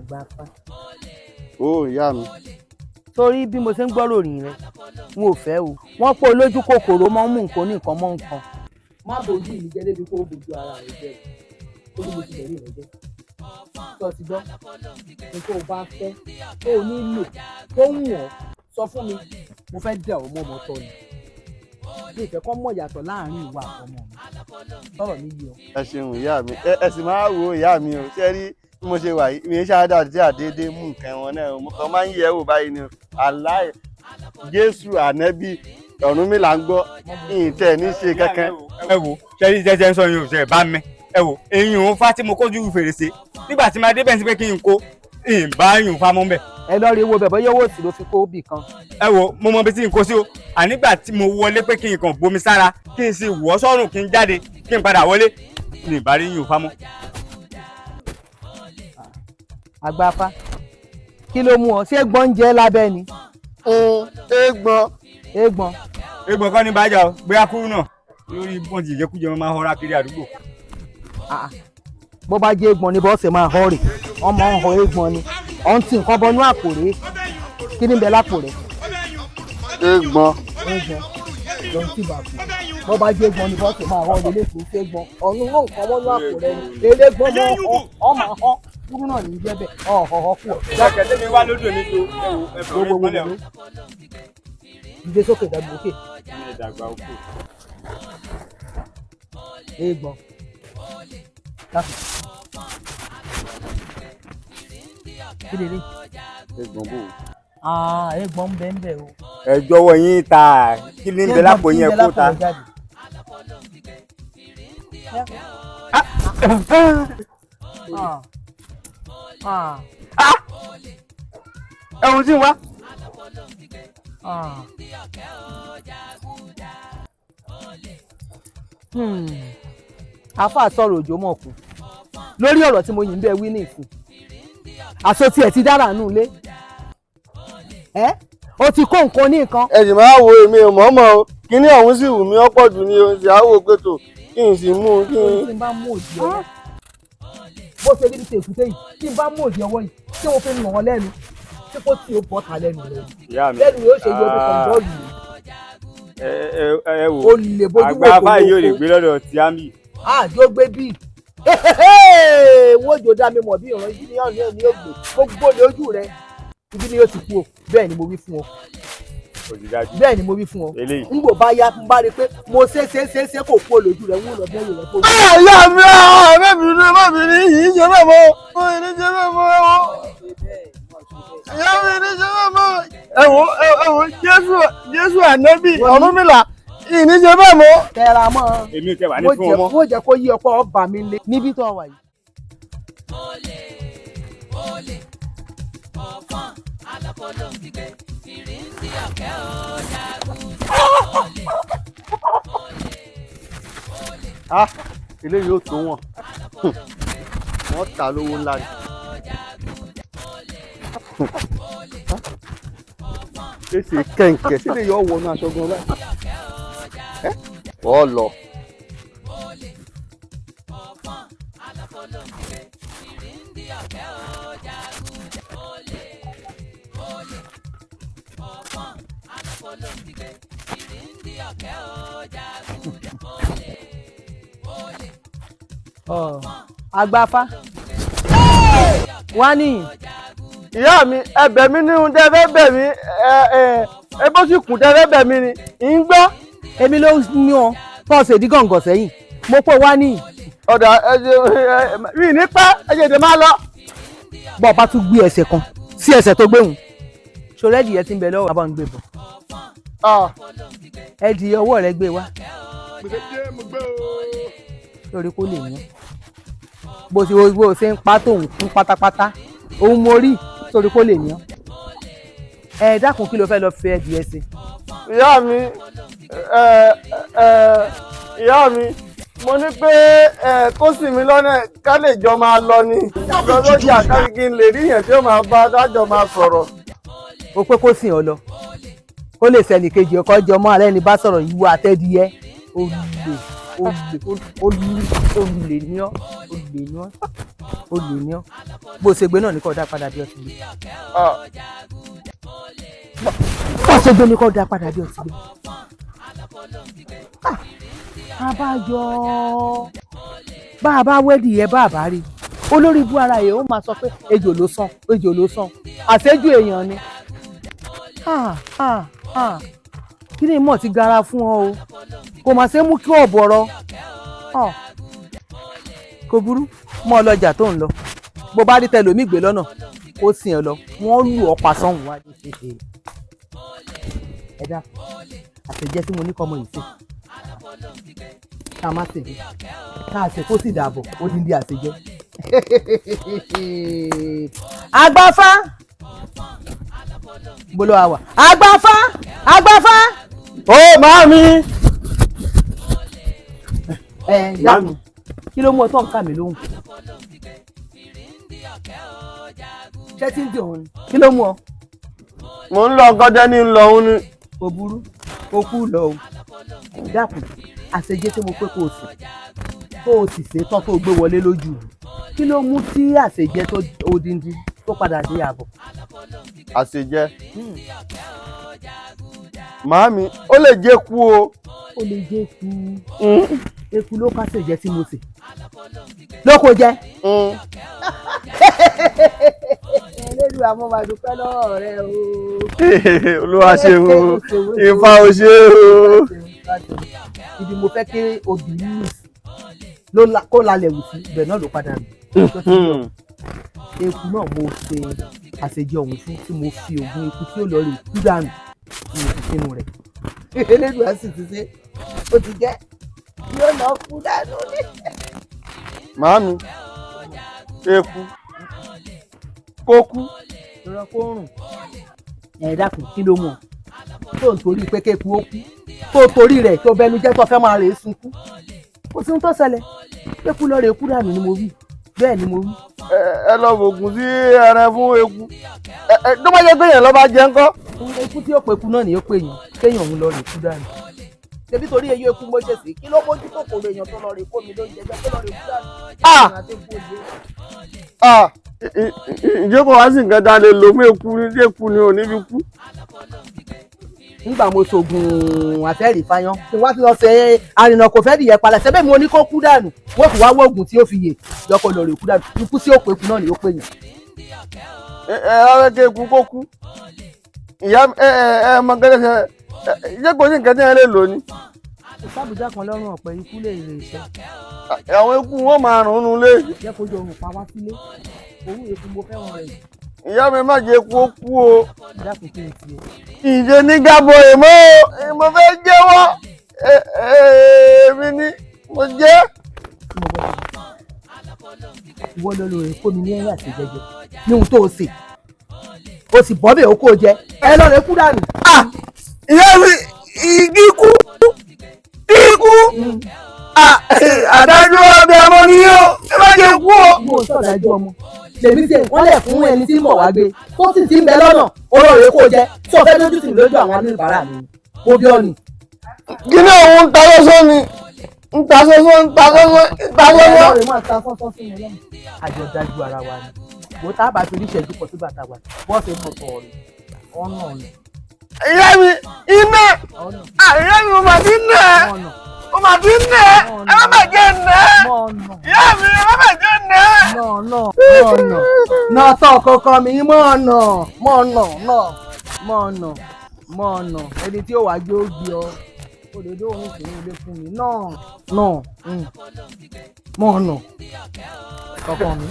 Àgbàfà. Ó ìyá mi. Torí bí mo ṣe ń gbọ́ ròyìn rẹ, n ò fẹ́ o. Wọ́n pé olójú kòkòrò máa ń mú nǹkan ní nǹkan mọ́ nǹkan. Má bójú mi jẹ́ débi kó o bójú ara rẹ jẹ́ o. Ó ní mo ti bẹ̀rẹ̀ rẹ jẹ́ tó o ti gbọ́ ní tó o bá fẹ́ tó o nílò tó ń wọ̀, sọ fún mi. Mo fẹ́ dẹ̀ ọ́ mọ́ ọmọ tọ́ ni mi ìfẹ́ kọ́ mọ̀ yàtọ̀ láàrin ìwà àtọmọ mi. Sọ̀rọ̀ mi yìí o. Ẹ ṣeun, ìyá mi. Ẹ sì máa wo ìyá mi o. Ṣé rí bí mo ṣe wà yìí, mi ṣáà tí àdédé mú nǹkan wọn náà, mo kàn máa ń yẹ̀ wò báyìí ni o. Aláì Jésù, ànẹ́bí, Ọ̀rúnmìlà ń gbọ́, ìtẹ̀ ní ṣe kankan. Ẹ wo, ṣẹ́rí jẹ́jẹ́ ń sọ yín, ò ṣe bá mi. Ẹ wo eyín òun fá tí mo kójú fèrèsé nígbà tí máa dé bẹ́ẹ̀ sí pé kí n kó ìbá yùn fa mọ́ bẹ́ẹ̀. Ẹ lọ rí owó bẹ̀, bọ́yá owó òsì ló fi kó bì kan. Ẹ wo, mo mọ ibi tí n kó sí o. Ànígbà tí mo wọlé pé kí n kàn bomi sára, kí n sì wọ́ sọ́rùn, kí n jáde, kí n padà wọlé, ní ìbá rí yùn fa mọ́. Àgbàfà, kí ló mú ọ? Ṣé gbọ́njẹ lábẹ́ ni? Eégbọn. Eégbọn. Egbò kan ní bájà o, gbé akúrú náà lórí bọ́ǹtì ìjẹkújẹ, wọn máa họra kiri àdúgbò. Bó bá jẹ́ eégbọn ni, bọ́ọ̀sì máa họ rè, wọ́n máa ń họ eégbọn ni. Ọ̀ ń tì nǹkan bọnú àpò rè. Kí ni ń bẹ lápò rẹ̀? Eégbọn. Eégbọn ló ń tì bàbò. Bó bá jẹ́ eégbọn ni, bọ́ọ̀sì máa họ lè lè ṣe eégbọn ọ̀run náà nǹkan bọnú àpò rẹ̀ ni elégbọn máa ń họ, ọ máa họ kúrú náà ní jẹ́ bẹ́ẹ̀, ọ̀họ̀họ̀ kú ọ̀. Ìyàkẹ́ tẹ́mi wá lódò ní tó, ẹ wo, ẹ fọwọ́ Gbogbo ìpínlẹ̀ o. Dìde sókè, dàgbà òkè. Ìdàgbà òkè. Eégbọn dákun, kí lè rí? Eégbọn bò. Ah, eégbọn ń bẹ ń bẹ o. Ẹ jọ̀wọ́ yín ta, kí ni ń bẹ lápò yín? Ẹ kó ta. Ah. Ah. Ẹ̀hún tí ń wá. Ah. Hmm. Àáfàá sọ̀rọ̀ òjò mọ̀ kù lórí ọ̀rọ̀ tí mo yìn bẹ́ẹ̀ wí ní ìsìn. Àṣọ tiẹ̀ ti dára nù ilé ẹ́, o ti kó nǹkan ní nǹkan. Ẹ sì máa wo, èmi ò mọ̀ọ́mọ̀ o. Kíní ọ̀hún sì wù mí ọ̀pọ̀ jù ni o, sì á wò pé tó kí n sì mú un kí n. Tí n bá mú òdì ọwọ́ bó ṣe rí ní tèkúté yìí, tí n bá mú òdì ọwọ́ yìí tí mo fi nà ọ́ lẹ́nu, tí kò tí ó bọ́ta lẹ́nu rẹ̀ Ìyá mi. lẹ́nu yóò ṣe yọ ọdún kan bọ́ọ̀lù yìí. Ẹ ẹ ẹ wò. O lè bójú Àgbà wò kò afáyí yóò lè lóko. gbé lọ́dọ̀ tí á mì. Àjọ gbé bíi wọ́n jò dá mi mọ̀ bí ìran ibi ni ọ̀nà ni yóò gbé gbogbo ní ojú rẹ, ibi ni yóò ti kú o. Bẹ́ẹ̀ ni mo wí fún ọ. Òjìdájú. Bẹ́ẹ̀ ni mo wí fún ọ. Eléyìí. N kò bá yá, n bá rí i pé mo ṣe ṣe ṣe ṣe kò kú olójú rẹ, ń lọ bẹ́ẹ̀ rẹ kó. Ìyá mi, ah, mẹ́bìnrin mẹ́bìnrin yìí ṣe bẹ́ẹ̀ mọ́, mo ní ṣe bẹ́ẹ̀ mọ́. Ẹ wo, ìyá mi ní ṣe bẹ́ẹ̀ mọ́. Ẹ wo, ẹ wo, Jésù, Jésù, ànábì, Ọ̀rúnmìlà yìí ní ṣe bẹ́ẹ̀ mọ́. Tẹra mọ́. Èmi ò tẹ wà ní Mo fún jẹ́ ọmọ. mo jẹ́ kó yí ọ̀pọ̀ ọba mi lé níbi tó wà yìí. Olè, olè, ọ̀fọ̀n alákòólóńkígbe ìrìndí ọ̀kẹ́ ó jagunjà olè, olè, olè. Ah, eléyìí ò tó wọn, wọ́n ta lówó ńlá ni. Èsì kẹ̀ǹkẹ̀ sílẹ̀ yóò wọnú aṣọ gan báyìí. Ọ lọ. Olè, ọ̀fọ̀n alákòólóńkígbe ìrìndí ọ̀kẹ́ ó jagunjà olè, olè, ọ̀fọ̀n alákòólóńkígbe ìrìndí ọ̀kẹ́ ó jagunjà olè, olè. Agbáfá wá ní. Ìyá mi, ẹ bẹ̀ mí ní ohun tẹ́ fẹ́ bẹ̀ mí. Ẹ ẹ ẹ bó sì kùn tẹ́ fẹ́ bẹ̀ mí ni ì ń gbọ́. Èmi ló ní ọ tó ṣèdí gọ̀ǹgọ̀ sẹ́yìn, mo pọ̀ wá ní. Ọ̀dà, ẹ ṣe ẹ mi ní pẹ́, ẹ ṣe tètè máa lọ. Bọ́ ọ bá tún gbé ẹsẹ̀ kan sí ẹsẹ̀ tó gbéhùn ṣòro ẹ̀dìyẹ tí ń bẹ lọ́wọ́ bàbá ń gbé bọ̀. Ah. Ẹ̀dìyẹ ọwọ́ rẹ gbé wá lórí kó lè yán bó ṣe bó ṣe ń pa tóun kú pátápátá òun mo rí sórí kó lè yán. Ẹ dákun, kí ló fẹ́ lọ fi ẹ̀dìyẹ sí? Ìyá mi, ẹ ẹ ìyá mi, mo ní pé ẹ kó sì mí lọ́nà ká lè jọ máa lọ ni lọ lọ́jà kárí kí n lè rí yẹn tí ó máa bá dájọ́ máa sọ̀rọ̀. O pé kó sìn ọ lọ, kó lè sẹ́ni kejì ọkọ jọ mọ́ alẹ́ ní bá sọ̀rọ̀ ìwọ àtẹ́dìyẹ olè. Olè, olè ní ọ́, olè ní ọ́, olè ní ọ́. Bó ṣe gbé náà ní kò dá padà bí ọtí gbé. Ah. Bó ṣe gbé ní kò dá padà bí ọtí gbé. Ah, abájọ bá a bá wẹ́dì yẹ bá a bá rí olórí ibú ara yẹ ó máa sọ pé ejò ló sàn, ejò ló sàn, àṣejù èèyàn ni. Ah, ah, ah. Kí ni mọ̀ ti gara fún ọ o, kò mà ṣe mú kí ọ̀bọ̀rọ̀ ọ kò burú mọ́ ọlọ́jà tó ń lọ, bó bá rí tẹlòmíì gbé lọ́nà ó sìn ẹ lọ, wọ́n lù ọ́ pa sọ́hùn wá ní ṣe. Ẹ dákun, àtẹ̀jẹ́ tí mo ní kọ́mọ yìí sè ká má sè ká ṣe kó sì dàbọ̀ ó ti ń di àṣejẹ́. Agbáfá bolo àwà, agbáfá, agbáfá. Ó màámi. Ẹ dákun, kí ló mú ọ tó ń kà mí lóhùn? Ṣé tí ń dùn òun ni? Kí ló mú ọ? Mo ń lọ gọdẹ ní lọ òun ni. Kò burú, kò kú lọ o. Dákun, àṣejẹ tí mo pé kó o sì kó o sì ṣe tán tó gbé wọlé lójú mi, kí ló mú tí àṣejẹ tó odindi tó padà dé àbọ̀? Àṣejẹ. Màámi, ó lè jẹ́ kú o. Ó lè jẹ́ eku. Eku ló kásẹ̀ jẹ tí mo sè lóko jẹ. Ẹlẹ́dùn àmọ́ máa dúpẹ́ lọ́wọ́ rẹ o. Olúwa ṣe o, Ifá o ṣe o. Ibi mo fẹ́ kí obì lù sí kó lálẹ́ wù sí, ibẹ̀ náà ló padà lù. Eku náà mo ṣe àṣejẹ ọ̀hún fún, tí mo fi oògùn eku tí ó lọ rè kú dànù tí mo fi sínú rẹ̀. Elédùn á sì ti ṣe, ó ti jẹ́ yóò lọ kú dànù ní. Màámi, eku kó kú. Ìrọ̀ kó rùn. Ẹ dákun, kí ló mọ̀ tó ń torí pé kéku ó kú, tó torí rẹ̀ tó bẹnu jẹ́ tó fẹ́ máa rè é sunkún? Kò sí ohun tó ṣẹlẹ̀, kéku lọ rè é kú dànù ni mo wí, bẹ́ẹ̀ ni mo wí. Ẹ lọ fògùn sí ẹran fún eku. Ẹ tó bá jẹ́ pé èèyàn ló bá jẹ ńkọ́? Eku tí ó pe eku náà ni ó pe èèyàn, kéèyàn òun lọ rè é kú dànù. Ṣebí torí eyín eku mo ṣe sí, kí ló mójú kòkòrò èèyàn tó lọ rè kó mi lóúnjẹ jẹ kó lọ rè kú dànù? Ah! Ǹjẹ́ kò wá sí nǹkan tá a lè lò fún eku ní tí eku ni ò ní fi kú? Nígbà mo ṣoògùn àfẹ́rì fáyán tí wọ́n ti lọ ṣe arìnà kò fẹ́ dìyẹ palẹ̀ ṣẹ́bẹ̀ mo ní kó kú dànù, wọ́n fi wá wọ́ọ̀gùn tí ó fi yè yọkọ̀ lọ rè kú dànù. Ikú sí òpó eku náà ni ó pè yàn. Ẹ rárá kí eku kó kú. Ìyá ẹ ẹ ẹ mọ gẹ́gẹ́ ṣe ẹ ṣé kò sí nǹkan tí ẹ lè lò ni? Ìsábùjá kan lọ́rùn ọ̀pẹ, ikú lè rè iṣẹ́. Àwọn eku wọn máa rùn ún lé. Jẹ́ kó jọ òrùn pa wá sílé, owó eku mo fẹ́ràn rẹ̀. Ìyá mi, má jẹ́ eku ó kú o. Dákun, kí n tiẹ̀? Ìṣe ní gábọ̀ èmọ́ o, mo fẹ́ jẹ́wọ́, èmi ni mo jẹ́. Ìwọ ló lò rè kó mi ní ẹ̀yìn àti jẹjẹ ní ohun tó o sè, o sì bọ́ bẹ́ẹ̀ o kò jẹ, ẹ lọ rè kú dànù. Ìyá mi, igi kú ikú, àdájọ́ ọbẹ̀ ọmọ ni yóò, ẹ má jẹ́ kú o. Mo sọ̀dájú ọmọ lèmi ṣe wọ́n lẹ̀ fún ẹni tí ń bọ̀ wá gbé tó sì ti ń bẹ lọ́nà olóore kò jẹ tí o fẹ́ lójú tì mí lójú àwọn oníbàárà mi, mo bí ọ ni. Kíní òun ń ta sọ́sọ́ ni, ń ta sọ́sọ́, ń ta sọ́sọ́, ń ta sọ́sọ́. Ọlọ́run máa ta sọ́sọ́ sí mi lọ́nà. Àjọ dájú ara wa ni mo tá a bá fi oníṣẹ́jú pọ̀ sígbà tá a wà bọ́ọ̀sì mọ̀ sọ̀rọ̀ ọ̀nà ọ̀nà. Ìyá mi, iná. Ọ̀nà. Ìyá mi, mo mà ti ń nà ẹ́. Ọ̀nà. Mo mà ti ń nà ẹ́, ẹ má bà jẹ́ nà ẹ́. Ọ̀nà. Ìyá mi, ẹ má bà jẹ́ nà ẹ́. Mọ̀ ọ̀nà, mọ̀ ọ̀nà náà tọ̀ kankan mi, mọ̀ ọ̀nà, mọ̀ ọ̀nà náà, mọ̀ ọ̀nà, mọ̀ ọ̀nà, ẹni tí ó wàá gbé ó gbé ọ òdòdó òun sì ní ilé fún mi náà náà, mọ̀ ọ̀nà kankan mi.